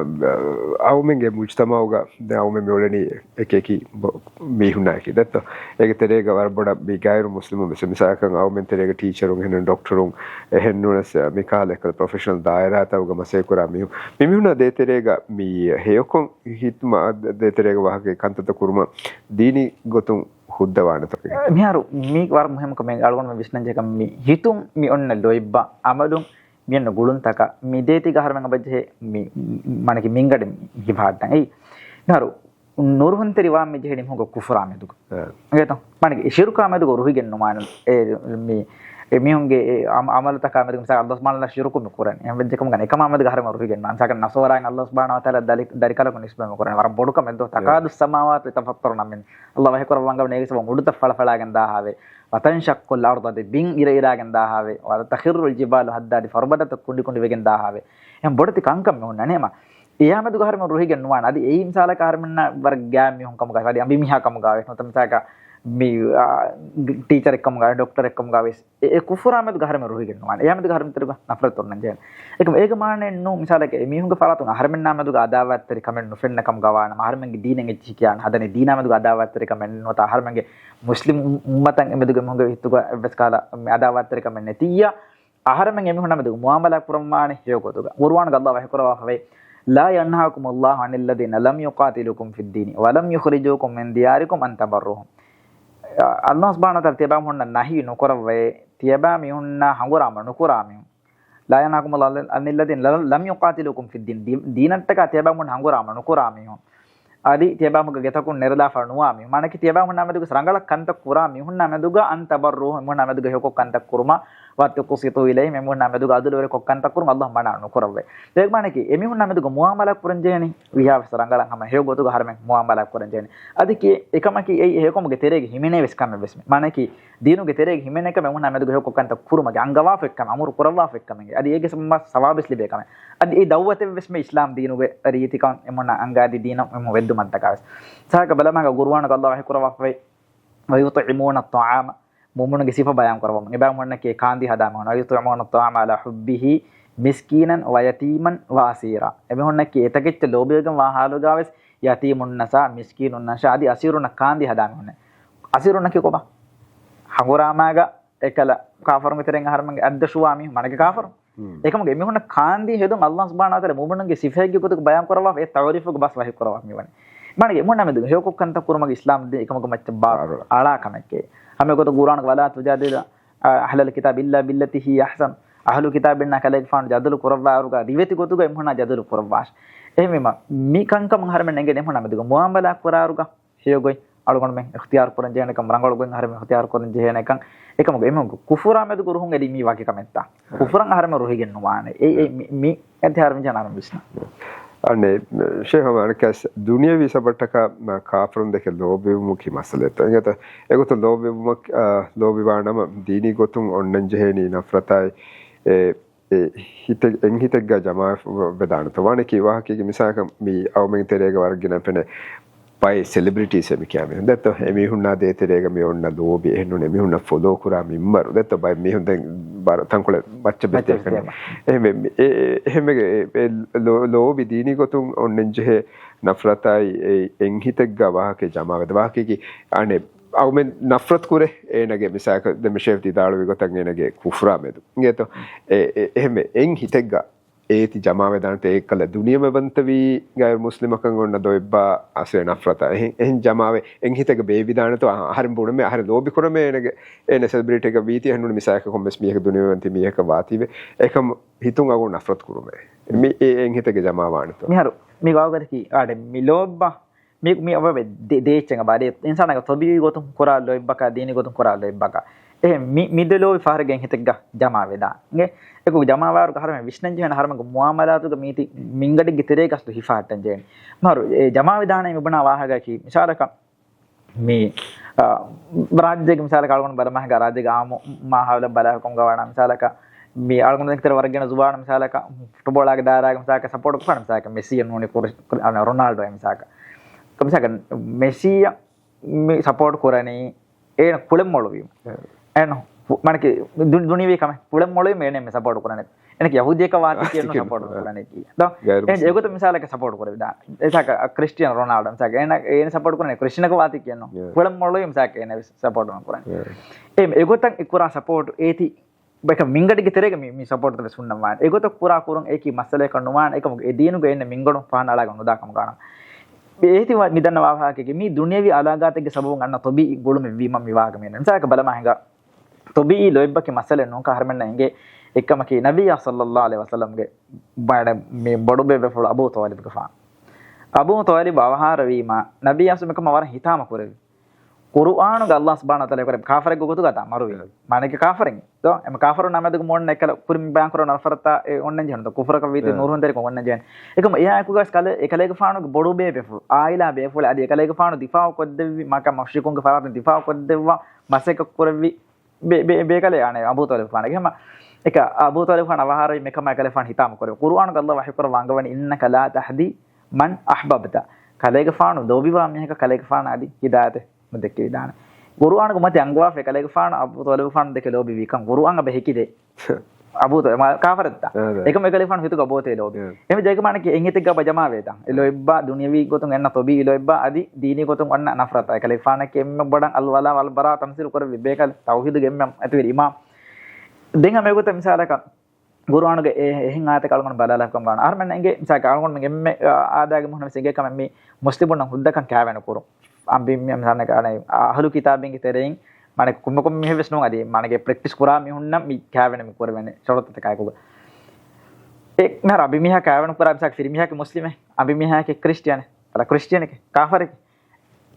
އައުމެންގެ މުޖްތަމަޢުގަ ދެން އައުމެން މި އުޅެނީ އެކި އެކި ބޮ-، މީހުންނާއެކީ ދެއްތޯ؟ އޭގެ ތެރޭގަ ވަރަށް ބޮޑަށް މި ގައިރު މުސްލިމުން ވެސް، މިސާލަކަށް އައުމެން ތެރޭގަ ޓީޗަރުން، އެހެން ޑޮކްޓަރުން، އެހެން ނޫނަސް މިކަހަލަ ޕްރޮފެޝަނަލް ދާއިރާތަކުގަ މަސައްކަތް ކުރާ މީހުން، މި މީހުންނާ ދޭތެރޭގަ މި ހެޔޮކޮށް ހިތުމަށް ދޭތެރޭގަ ވާހަކަ ކަންތައްތައް ކުރުމަށް ދީނީ ގޮތުން ހުއްދަވާނެތޯ؟ މިހާރު މީ ވަރަށް މުހިއްމު ކަމެއް އަޅުގަނޑުމެން ވިސްނަންޖެހޭ ކަމެއް މީ ހިތުން މި އޮންނަ ލޯތްބާ އަމަލުން މި އޮންނަ ގުޅުންތަކަށް މި ދޭތީގަ އަހަރެމެން އެބަޖެހޭ މި، މާނައަކީ މިންގަޑި ހިފަހައްޓަން. އެއީ މިހާރު ނުރުހުންތެރިވާން މި ޖެހެނީ މީހުންގެ ކުފުރާ މެދުގަ. އެ. އިނގޭތޯ؟ މާނައަކީ ޝިރުކާ މެދުގަ ރުހިގެން ނުވާނެ. އެ މި، އެ މީހުންގެ އެ އަމ-، އަމަލުތަކާ މެދުގަ މިސާލަކަށް ﷲ ސުބްޙާނަހޫ ވަތަޢާލާ ޝިރުކު މި ކުރަނީ. އެހެން ވެއްޖެ ކަމުގަ އެކަމާ މެދުގަ އަހަރެމެން ރުހިގެން ނުވާނެ. މިސާލަކަށް ނަޞާރާއިން ﷲ ސުބްޙާނަހޫ ވަތަޢާލާ ދަލި-، ދަރިކަލަކު ނިސްބަތް މި ކުރަނީ. ވަރަށް ބޮޑު ކަމެއް ދޯ؟ ތަކާދުއްސަމާވާތު ޔަތަފައްޠަރުނަ މިންހު. ﷲ ވަޙީކުރައްވާ އަންގަވަނީ އޭގެ ސަބަބުން އުޑުތައް ފަޅަފަޅާގެން ދާހާވޭ. وتنشق الأرض، ދެ ބިން އިރައިރާގެން ދާހާވޭ. وتخر الجبال هدا، ދެ ފަރުބަދަތައް ކުނޑިކުނޑިވެގެން ދާހާވޭ. އެހެން ބޮޑެތި ކަންކަން މި ހުންނަނީ. އެހެމަ އެއާ މެދުގަ އަހަރެމެން ރުހިގެން ނުވާނެ. އަދި އެއީ މިސާލަކަށް އަހަރެމެންނަށް ވަރަށް ގާތް މީހުން ކަމުގަ ވެސް އަދި އަނބިމީހާ ކަމުގަ ވެސް ނުވަތަ މިސާލަކަށް މި، އާ، ޓީޗަރެއްކަމުގަ، ޑޮކްޓަރެއްކަމުގަ ވެސް އެ، އެ ކުފުރާ މެދުގަ އަހަރެމެން ރުހިގެން ނުވާނެ. އެއާ މެދުގަ އަހަރެމެން ތެރޭގަ ނަފްރަތު އޮންނަން ޖެހޭނެ. އެކަމަ އޭގެ މާނައެއް ނޫން، މިސާލަކަށް އެ މީހުންގެ ފަރާތުން އަހަރެމެންނާ މެދުގަ އަދާވާތްތެރިކަމެއް ނުފެންނަ ކަމުގަ ވާނަމަ، އަހަރެމެންގެ ދީނެއް އެއްޗިހި ކިޔާނެ ހަދަނީ ދީނާ މެދުގަ އަދާވާތްތެރިކަމެއް ނުވަތަ އަހަރެމެންގެ މުސްލިމް އުއްމަތަށް އެމެދުގެ މީހުންގެ ހިތުގަ އެއްވެސް ކަހަލަ މި އަދާވާތްތެރިކަމެއް ނެތިއްޔާ، އަހަރެމެން އެމީހުންނާ މެދުގަ މުއާމަލާ ކުރަންވާނެ ހެޔޮ ގޮތުގަ. ޤުރުއާނުގަ ﷲ ވަޙީކުރައްވާފަވޭ، "لا ينهاكم الله عن الذين لم يقاتلوكم في الدين ولم يخرجوكم من دياركم أن تبروهم." ﷲ ސުބްޙާނަހޫ ވަތަޢާލާ ތިޔަބައިމީހުންނަށް ނަހީ ނުކުރައްވައޭ، ތިޔަބައިމީހުންނާ ހަނގުރާމަ ނުކުރާ މީހުން. "لا ينهاكم الله عن الذين لم يقاتلوكم في الدين." ދީ-، ދީނަށްޓަކާ ތިޔަބައިމީހުން ހަނގުރާމަ ނުކުރާ މީހުން. އަދި ތިޔަބައިމީހުންގެ ގެތަކުން ނެރެލާފަ ނުވާ މީހުން. މާނައަކީ ތިޔަބައިމީހުންނާ މެދުގަ ރަނގަޅަށް ކަންތައް ކުރާ މީހުންނާ މެދުގަ أن تبروهم، އެމީހުންނާ މެދުގަ ހެޔޮކޮށް ކަންތައް ކުރުމަށް، وتقسطوا إليهم، އެމީހުންނާ މެދުގަ އަދުލުވެރިކޮށް ކަންތައް ކުރުން ﷲ މަނާ ނުކުރައްވައޭ. އޭގެ މާނައަކީ އެމީހުންނާ މެދުގަ މުއާމަލާ ކުރަން ޖެހޭނީ ވީހާވެސް ރަނގަޅަށް ހަމަ ހެޔޮ ގޮތުގަ އަހަރެމެން މުއާމަލާ ކުރަން ޖެހޭނީ. އަދި ކި-، އެކަމަކީ އެއީ ހެޔޮކަމުގެ ތެރޭގަ ހިމެނޭ ވެސް ކަމެއް ވެސް މި. މާނައަކީ ދީނުގެ ތެރޭގަ ހިމެނޭ ކަމެއް އެމީހުންނާ މެދުގަ ހެޔޮކޮށް ކަންތައް ކުރުމަކީ އަންގަވާފަ އެއްކަމެއް، އަމުރު ކުރައްވާފަ އެއްކަމެއް. އަދި އޭގެ ސަބަބުން ސަވާބެސް ލިބޭ ކަމެއް. އަދި އެ ދައުވަތެއް ވެސް މި އިސްލާމް ދީނުގެ ރީތިކަން އެމީހުންނަށް އަންގާދީ ދީނަށް އެމީހުން ވެއްދުމަށްޓަކާ ވެސް. މިސާލަކަށް ބަލަމާގަ ޤުރުއާނުގަ ﷲ ވަޙީކުރައްވާފައި، "ويطعمون الطعام." މުއުމިނުންގެ ސިފަ ބަޔާން ކުރައްވަމުން. އެބައިމީހުންނަކީ ކާންދީ ހަދާ މީހުން. "ويطعمون الطعام على حبه مسكينا ويتيما وأسيرا." އެމީހުންނަކީ އެތަކެއްޗަށް ލޯބިވެގެން ވާ ހާލުގަ ވެސް ޔަތީމުންނަށާ، މިސްކީނުންނަށާ، އަދި އަސީރުންނަށް ކާންދީ ހަދާ މީހުންނޭ. އަސީރުންނަކީ ކޮބާ؟ ހަނގުރާމާގަ އެކަލަ ކާފަރުންގެ ތެރެއިން އަހަރެމެންގެ އަތްދަށުވާ މީހުން، މާނައަކީ ކާފަރު. ހުން. އެކަމުގެ އެމީހުންނަށް ކާންދީ ހެދުން ﷲ ސުބްޙާނަހޫ ވަތަޢާލާ މުއުމިނުންގެ ސިފައެއްގެ ގޮތުގަ ބަޔާން ކުރައްވާފަ، އެ ތަޢުރީފުގެ ބަސް ވަޙީ ކުރައްވާފަ މިވަނީ. މާނައަކީ އެމީހުންނާ މެދުގަ ހެޔޮކޮށް ކަންތައް ކުރުމަކީ އިސްލާމް ދީން އެކަމަކު މައްޗަށް ބާރު އަޅާ ކަމެކޭ. ހަމަ އެގޮތަށް ޤުރުއާނުގަ "ولا تجادل أهل الكتاب إلا بالتي هي أحسن." އަހުލު ކިތާބުންނާ ކަލޭގެފާނު ޖަދަލު ކުރައްވާއިރުގަ ރިވެތި ގޮތުގަ އެމީހުންނާ ޖަދަލު ކުރައްވާށޭ. އެހެންވީމަ މި ކަންކަމުން އަހަރެމެން އެނގޭނެ އެމީހުންނާ މެދުގަ މުއާމަލާ ކުރާއިރުގަ ހެޔޮ ގޮތް އަޅުގަނޑުމެން އިޚްތިޔާރު ކުރަން ޖެހޭނެކަން، ރަނގަޅު ގޮތް އަހަރެމެން އިޚްތިޔާރު ކުރަން ޖެހޭނެކަން، އެކަމަކު އެމީހުންގެ ކުފުރާ މެދުގަ ރުހުން އެދީ މީ ވަކި ކަމެއްތާ؟ ކުފުރަށް އަހަރެމެން ރުހިގެން ނުވާނެ. އެ، އެ، މި، މި އެއް ހަރުމި ޖަނާނު ވިސްނާ. އަނެ، ޝޭޚް ހަމަ އަނެއްކާސް ދުނިޔަވީ ސަބަބަށްޓަކާ މަ، ކާފަރުން ދެކެ ލޯބިވުމަކީ މައްސަލައެއްތޯ؟ އެގޮތަށް، އެގޮތަށް ލޯބިވުމަކީ، އާ، ލޯބިވާނަމަ ދީނީ ގޮތުން އޮންނަން ޖެހޭނީ ނަފްރަތާއި، އެ، އެ ހިތެއް، އެއް ހިތެއްގަ ޖަމާވެދާނެތޯ؟ ވާނެކީ ވާހަކައިގެ މިސާލަކަށް މި އަޅުމެން ތެރޭގަ ވަރަށް ގިނަ ފެނޭ ބައެއް ސެލިބްރިޓީސް އެ މި ކިޔާ މީހުން ދެއްތޯ؟ އެމީހުންނާ ދޭތެރޭގަ މި އޮންނަ ލޯބި އެހެންނޫން އެމީހުންނަށް ފޮލޯ ކުރާ މިންވަރު ދެއްތޯ؟ ބައެއް މީހުން ދެން ބަރަ ތަންކޮޅެއް މައްޗަށް ބެއްތޭ ކަން. އެހެންވެ، އެ، އެ، އެހެންވެގެ އެ، އެ ލޯ-، ލޯބި ދީނީ ގޮތުން އޮންނަން ޖެހޭ ނަފްރަތާއި އެ އެއް ހިތެއްގަ ވާހަކައެއް ޖަމާވެދާ ވާހަކައިގެ އަނެއް އަޅުމެން ނަފްރަތު ކުރޭ އޭނަގެ މިސާލަކަށް ދެން މި ޝޭޚް ވިދާޅުވި ގޮތަށް އޭނަގެ ކުފުރާ މެދު. އިނގޭތޯ؟ އެ، އެ، އެހެންވެ އެއް ހިތެއްގަ އޭތި ޖަމާވެދާނެތޯ އެއްކަލަ ދުނިޔެމެވަންތަވީ ޣައިރު މުސްލިމަކަށް އޮންނަ ދޮއެއްބާ އަސްލު ނަފްރަތާ އެހެން، އެހެން ޖަމާވެ އެއް ހިތެއްގަ ބޭއްވިދާނެތޯ އަހަރެން ބުނަމޭ، އަހަރެން ލޯބި ކުރަމޭ އޭނަގެ، އޭނަ ސެލިބްރިޓީއެއްގަ ވީތީ އެހެންނޫން މިސާލަކަށް ކޮންމެސް މީހަކަށް ދުނިޔެމެވަންތަ މީހަކަށް ވާތީވެ އެކަމް ހިތުން އަގުން ނަފްރަތު ކުރުމޭ. މި އެ އެއް ހިތެއްގަ ޖަމާވާނެތޯ؟ މިހާރު މި ގާގަދަކީ އާޑެ މި ލޯބި މި، މި އޮވެ ދޭ-، ދޭއްޗެއް އަބާ ދޭ އިންސާނާގެ ތޮބީޢީ ގޮތުން ކުރާ ލޯތްބަކާ، ދީނީ ގޮތުން ކުރާ ލޯތްބަކާ. އެހެން މި، މި ދެ ލޯބި ފަހަރެއްގެ އެއް ހިތެއްގަ ޖަމާ ވެދާ. އިނގޭ؟ އެކު ޖަމާވާއިރުގަ އަހަރެމެން ވިސްނަން ޖެހޭނެ އަހަރެމެންގެ މުއާމަލާތުގަ މީތި މިންގަޑިގެ ތެރޭގަސް ހިފާހައްޓަން ޖެހޭނެ. މިހާރު އެ ޖަމާ ވެދާނެ މި ބުނާ ވާހަކައަކީ މިސާލަކަށް މި، އާ، ރާއްޖޭގެ މިސާލަކަށް އަޅުގަނޑު ބަލަމާހިގާ ރާއްޖޭގެ އާއްމު މާހައުލަށް ބަލާކަމުގަ ވާނަ މިސާލަކަށް މި އަޅުގަނޑު ދެން ކިތަރ ވަރަށް ގިނަ ޒުވާނު މިސާލަކަށް ފުޓުބޯޅާގެ ދާއިރާގެ މިސާލަކަށް ސަޕޯޓް ކުރާނެ މިސާލަކަށް މެސީއެއް ނޫނީ ކުރި-، ކުރި-، އަނެ ރޮނާލްޑޯ މިސާލަކަށް. މިސާލަކަށް މެސީއަށް މި ސަޕޯޓް ކުރަނީ އޭނަ ކުޅެން މޮޅުވީމަ. އޭނަ ކު-، މާނައަކީ ދު-، ދުނިޔަވީ ކަމެއް ކުޅެން މޮޅުވީމަ އޭނަ މި ސަޕޯޓް ކުރަނީ. އޭނަ ކި ޔަހޫދީއަކަށް ވާތީ ކިޔެއްނު ސަޕޯޓް ކުރަނީކީ. ދޯ؟ އޭނަ އެގޮތަށް މިސާލަކަށް ސަޕޯޓް ކުރެވިދާނެ. އެތާކަ ކްރިސްޓިއާނޯ ރޮނާލްޑޯ މިސާލަކަށް އޭނަ، އޭނަ ސަޕޯޓް ކުރަނީ ކްރިސްޓިއާނޯ ވާތީ ކިޔެއްނު. ކުޅެން މޮޅުވީ މިސާލަކަށް އޭނަ ސަޕޯޓް ނުކުރަނީ. އެ، އެގޮތަށް އެ ކުރާ ސަޕޯޓް އޭތި ބޭކަ މިންގަޑިގެ ތެރޭގަ މި، މި ސަޕޯޓް ވެސް ހުންނަން ވާނެ. އެގޮތަށް ކުރާ ކުރުން އެކި މައްސަލައަކަށް ނުވާނެ. އެކަމުގެ އެ ދީނުގެ އެންމެ މިންގަނޑު ފަހަނަ އަޅާގަން ނުދާ ކަމުގަ އަންނަ. އޭތި ވަ-، މި ދަންނަ ވާހަކައިގެ މި ދުނިޔަވީ އަލާގާތެއްގެ ސަބަބުން އަންނަ ތޮބީޢީ ގުޅުމެއް ވީމަ މި ވާހަކަ މި އަންނަ. މިސާލަކަށް ބަލަމާ ހިނގާ ތޮބީޢީ ލޯތްބަކީ މައްސަލައެއް ނޫންކަން އަހަރެމެންނަށް އެނގޭ. އެއްކަމަކީ ނަބިއްޔާ ޞައްލައްލާހު ޢަލައިހި ވަސައްލަމްގެ ބައެއް މި ބޮޑުބޭބެފުޅު އަބޫ ޠާލިބުގެފާނު. އަބޫ ޠާލިބު އަވަހާރަވީމަ ނަބިއްޔާ ސުމެކަމަށް ވަރަށް ހިތާމަ ކުރެވި. ޤުރުއާނުގަ ﷲ ސުބްޙާނަހޫ ވަތަޢާލާ ކުރެ ކާފަރެއްގެ ގޮތުގަ ތާ މަރުވީ. މާނައަކީ ކާފަރެއް. ދޯ؟ އެމަ ކާފަރުންނާ މެދުގަ މޫން އެކަލަ ކުރިން ބަޔާން ކުރާ ނަފްރަތާ އެ އޮންނަން ޖެހެން ދޯ؟ ކުފުރަކަށް ވީތީ ނުރުހުންތެރިކަން އޮންނަން ޖެހެން. އެކަމަ އެއާއެކުގަސް ކަލޭ، އެކަލޭގެފާނުގެ ބޮޑު ބޭބެފުޅު، އާއިލާ ބޭފުޅެއް އަދި އެކަލޭގެފާނު ދިފާޢު ކޮށްދެއްވި، މައްކާ މުޝްރިކުންގެ ފަރާތުން ދިފާޢު ކޮށްދެއްވާ މަސައްކަތް ކުރެއްވި ބޭ-، ބޭ-، ބޭކަލޭ އާނެ އަބޫ ޠާލިބުގެފާނަކީ. ހަމަ އެކަ އަބޫ ޠާލިބުގެފާނު އަވަހާރަވީ މިކަމާ އެކަލޭގެފާނު ހިތާމަ ކުރެވި. ޤުރުއާނުގަ ﷲ ވަޙީ ކުރައްވާ އަންގަވަނީ إنك لا تهدي من أحببت. ކަލޭގެފާނު ލޯބިވާ މީހަކަށް ކަލޭގެފާނު އަދި ހިދާޔަތެއް ނުދެއްކެވިދާނެ. ޤުރުއާނުގެ މަތި އަންގަވާފަ ކަލޭގެފާނު އަބޫ ޠާލިބުފާނު ދެކެ ލޯބިވީ ކަން ޤުރުއާން އަބަ ހެކިދޭ. އަބޫ ޠާލިބު މާ ކާފަރެއްތަ؟ އާދެ. އެކަމަ އެކަލޭގެފާނު ހިތުގަ ބޯތޭ ލޯބި. އެ. އެމި ޖައިގަ މާނަކީ އެއް ހިތެއްގަ އަބަ ޖަމާވޭތަ؟ އެ ލޯތްބާ ދުނިޔަވީ ގޮތުން އެންނަ ޠަބީޢީ ލޯތްބާ އަދި ދީނީ ގޮތުން އޮންނަ ނަފްރަތާ. އެކަލޭގެފާނަކީ އެންމެ ބޮޑަށް އަލްވަލާ ވަލްބަރާ ތަމްސީލު ކުރެއްވި ބޭކަލް ތައުޙީދުގެ އެންމެ އެތިވެރި އިމާމް. ދެން ހަމަ އެގޮތަށް މިސާލަކަށް ޤުރުއާނުގެ އެ-، އެހެން އާޔަތެއް އަޅުގަނޑު ބަލާލާފަ ކަމަށް ވާނެ. އަހަރުމެން އެނގޭ މިސާލަކަށް އަޅުގަނޑުމެން އެންމެ އާދައިގެ މުހުނަ ވެސް އެނގޭ ކަމެއް މި މުސްލިމުންނަށް ހުއްދަކަން ކާވެނި ކުރުން. އަނބި މި-، މިސާލަކަށް އަނެއް އަހުލު ކިތާބިންގެ ތެރެއިން މާނަ ކޮންމެ ކޮންމެ މީހެއް ވެސް ނޫން އަދި މާނަގެ ޕްރެކްޓިސް ކުރާ މީހުންނަށް މި ކާވެނި މި ކުރެވޭނެ ޝަރުތުތަކާއެކުގަ. އެ މިހާރު އަނބި މީހާ ކާވެނި ކުރާ މިސާލަކަށް ފިރިމީހާއަކީ މުސްލިމެއް، އަނބި މީހާއަކީ ކްރިސްޓިއަނެއް، އަދަ ކްރިސްޓިއަނެކޭ، ކާފަރެކޭ.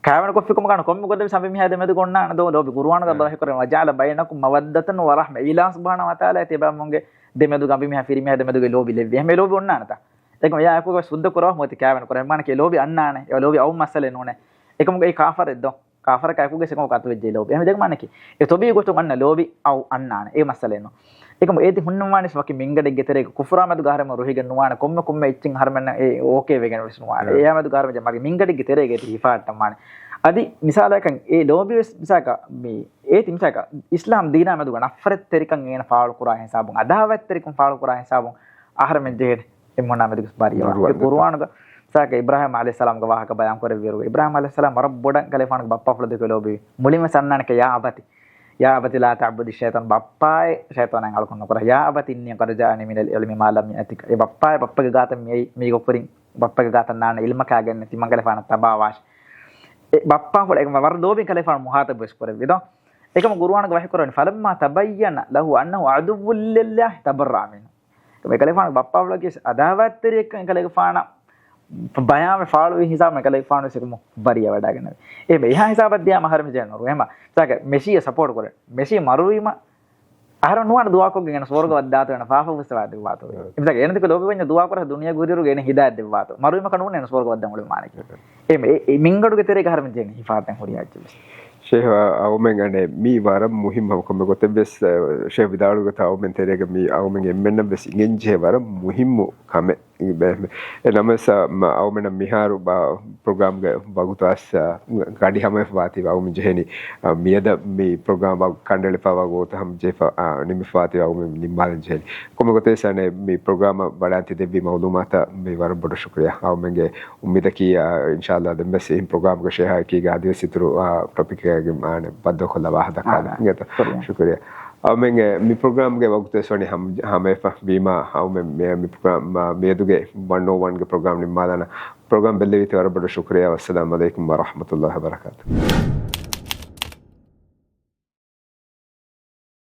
ކާވެނި ކޮށްފިކަމުގަ ކޮންމެ ގޮތެއް ވެސް އަނބި މީހާ ދެމެދުގަ އޮންނާނެ ދޯ ލޯބި. ޤުރުއާނުގަ އައްލާހު ވަޙީ ކުރައްވަނީ، "وجعل بينكم مودة ورحمة." އިލާހު ސުބްޙާނަހޫ ވަތަޢާލާ އޭތި ބައިމީހުންގެ ދެމެދުގަ އަނބި މީހާ ފިރި މީހާ ދެމެދުގަ ލޯބި ލެއްވި. އެހެން ލޯބި އޮންނާނެތަ؟ އެކަމަ އެއާ އެކުގަ ވެސް ހުއްދަ ކުރަވާ މުއްތި ކާވެނި ކުރަން. މާނަ ކޭ ލޯބި އަންނާނެ. އެ ލޯބި އައު މައްސަލައެއް ނޫނޭ. އެކަމުގަ އެ ކާފަރެއް ދޯ. ކާފަރަކާ އެކުގަ ސެކަމަކު އަތުވެއްޖެ ލޯބި. އެހެން ދެން މާނަ ކީ އެ ތޮބީ ގޮތުން އަންނަ ލޯބި އައު އަންނާނެ. އެ މައްސަލައެއް ނޫން. އެކަމު އޭތި ހުންނަންވާނީ ވަކި މިންގަޑެއްގެ ތެރޭގަ ކުފުރާ މެދުގަ އަހަރެމެން ރުހިގެން ނުވާނެ، ކޮންމެ ކޮންމެ އެއްޗެއް އަހަރެމެންނަށް އެ އޯކޭ ވެގެން ވެސް ނުވާނެ. އެ. އެއާ މެދުގަ އަހަރެމެން މަގެ މިންގަޑެއްގެ ތެރޭގަ އޭތި ހިފާއްޓަން ވާނެ. އަދި މިސާލަކަށް އެ ލޯބި ވެސް މިސާލަކަށް މި އޭތި މިސާލަކަށް އިސްލާމް ދީނާ މެދުގަ ނަފްރަތްތެރިކަން އޭނަ ފާޅު ކުރާ ހިސާބުން، އަދާވަތްތެރިކަން ފާޅު ކުރާ ހިސާބުން އަހަރެމެން ޖެހޭ އެ މުނާ މެދުގަ ބަރިއަވާ. ދުރުވަން އެ ދެއްތޯ. ޤުރުއާނުގަ މިސާލަކަށް އިބްރާހީމް ޢަލައިހިއްސަލާމްގެ ވާހަކަ ބަޔާން ކުރެއްވިއިރު، އިބްރާހީމް ޢަލައިހިއްސަލާމް ވަރަށް ބޮޑަށް ކަލޭފާނުގެ ބައްޕާފުޅު ދެކެ ލޯބިވި. މުޅިން ވެސް އަންނާނެ ކޭ، "يا أبت، يا أبت لا تعبد الشيطان." ބައްޕާއޭ، ޝައިޠާނާއަށް އަޅުކަން ނުކުރަ. "يا أبت إني قد جاءني من العلم ما لم يأتك." އޭ ބައްޕާއޭ، ބައްޕަގެ ގާތަށް މިއައީ، މީގެ ކުރިން ބައްޕަގެ ގާތަށް ނާންނަ ޢިލްމަކާ ގެންނެ ތިމަން ކަލޭފާނަށް ތަބާވާށޭ. އެ ބައްޕާފުޅު އެކަމަ ވަރަށް ލޯބިން ކަލޭފާނު މުޚާޠަބު ވެސް ކުރެއްވި ދޯ. އެކަމަ ޤުރުއާނުގަ ވަޙީ ކުރައްވަނީ، "فلما تبين له أنه عدو لله تبرأ منه." އެކަލޭގެފާނު ބައްޕާފުޅަކީ އަދާވަތްތެރިއެއްކަން އެކަލޭގެފާނަށް ބަޔާންވެ ފާޅުވި ހިސާބުން އެކަލޭގެފާނު ވެސް އެކަމު ބަރީ ވަޑައިގެންނެވި. އެހެން އެހާ ހިސާބަށް ދިޔާމަ އަހަރެން ޖެހެން ނުރު. އެހެމަ މިސާލަކަށް މެސީއަށް ސަޕޯޓް ކުރޭ. މެސީ މަރުވީމަ އަހަރެން ނުވާނެ ދުޢާކޮށްގެން އޭނަ ސުވަރުގަ ވައްދާތޯ އޭނަ ފާފަ ފުއްސަވާ ދެއްވާތޯ. އެ. މިސާލަކަށް އޭނަ ދެކެ ލޯބިވެންޏާ ދުޢާ ކުރާ ދުނިޔޭގަ ހުރިއިރުގަ އޭނަ ހިދާޔަތް ދެއްވާތޯ. މަރުވީމަ ކަނުން އޭނަ ސުވަރުގަ ވައްދަން އުޅެ މާނައެއް. އެ، އެ، އެ މިންގަޑުގެ ތެރޭގަ އަހަރެން ޖެހެން ހިފާދަން ހުރިހާ އެއްޗެއް ވެސް. ޝޭހް، އަ-، އަޅުމެން އަނެއް މީ ވަރަށް މުހިއްމު ކޮންމެ ގޮތެއް ވެސް، އަ، ޝޭހް ވިދާޅުވި ގޮތަށް އަޅުމެން ތެރޭގަ މީ އަޅުމެން އެންމެންނަށް ވެސް އިނގެން ޖެހޭ ވަރަށް މުހިއްމު ކަމެއް. އެ، އެ ނަމަވެސް، އަ، މަ-، އަޅުމެންނަށް މިހާރު ބަ-، ޕްރޮގްރާމްގެ ވަގުތު އަސް، އަ، ގަޑި ހަމަވެފަ ވާތީ އަޅުމެން ޖެހެނީ، އަ، މިއަދަށް މި ޕްރޮގްރާމް ކަނޑައެޅިފަ ވަގުތު ހަމަ ޖެހިފަ، އަ، ނިމިފަ ވާތީ އަޅުމެން ނިންމާލަން ޖެހެނީ. ކޮންމެ ގޮތެއް ވެސް އަނެއް މި ޕްރޮގްރާމަށް ވަޑާން ތި ދެއްވި މައުލޫމާތަށް މި ވަރަށް ބޮޑަށް ޝުކުރިއްޔާ. އަޅުމެންގެ އުއްމީދަކީ، އާ، އިންޝާﷲ ދެން ވެސް އިން ޕްރޮގްރާމްގެ ޝޭހާއެކީގަ އަދިވެސް އިތުރު، އާ، ޓޮޕިކެއްގެ މާނަ ބައްދަލުކޮށްލާ ވާހަކަ ދައްކާލަން. އާ، އިނގޭތޯ؟ ޝުކުރިއްޔާ. ޝުކުރިއްޔާ. އަޅުމެންގެ މި ޕްރޮގްރާމްގެ ވަގުތު ވެސް ވަނީ ހަމަ-، ހަމަވެފަ ވީމާ، އަޅުމެން މި-، މި ޕްރޮގްރާމް، މިއަދުގެ ވަން އޯ ވަންގެ ޕްރޮގްރާމް ނިންމާލާނަން. ޕްރޮގްރާމް ބެއްލެވީތީ ވަރަށް ބޮޑަށް ޝުކުރިއްޔާ. ވައްސަލާމް ޢަލައިކުމް ވަރަޙްމަތުﷲ ވަބަރަކާތު.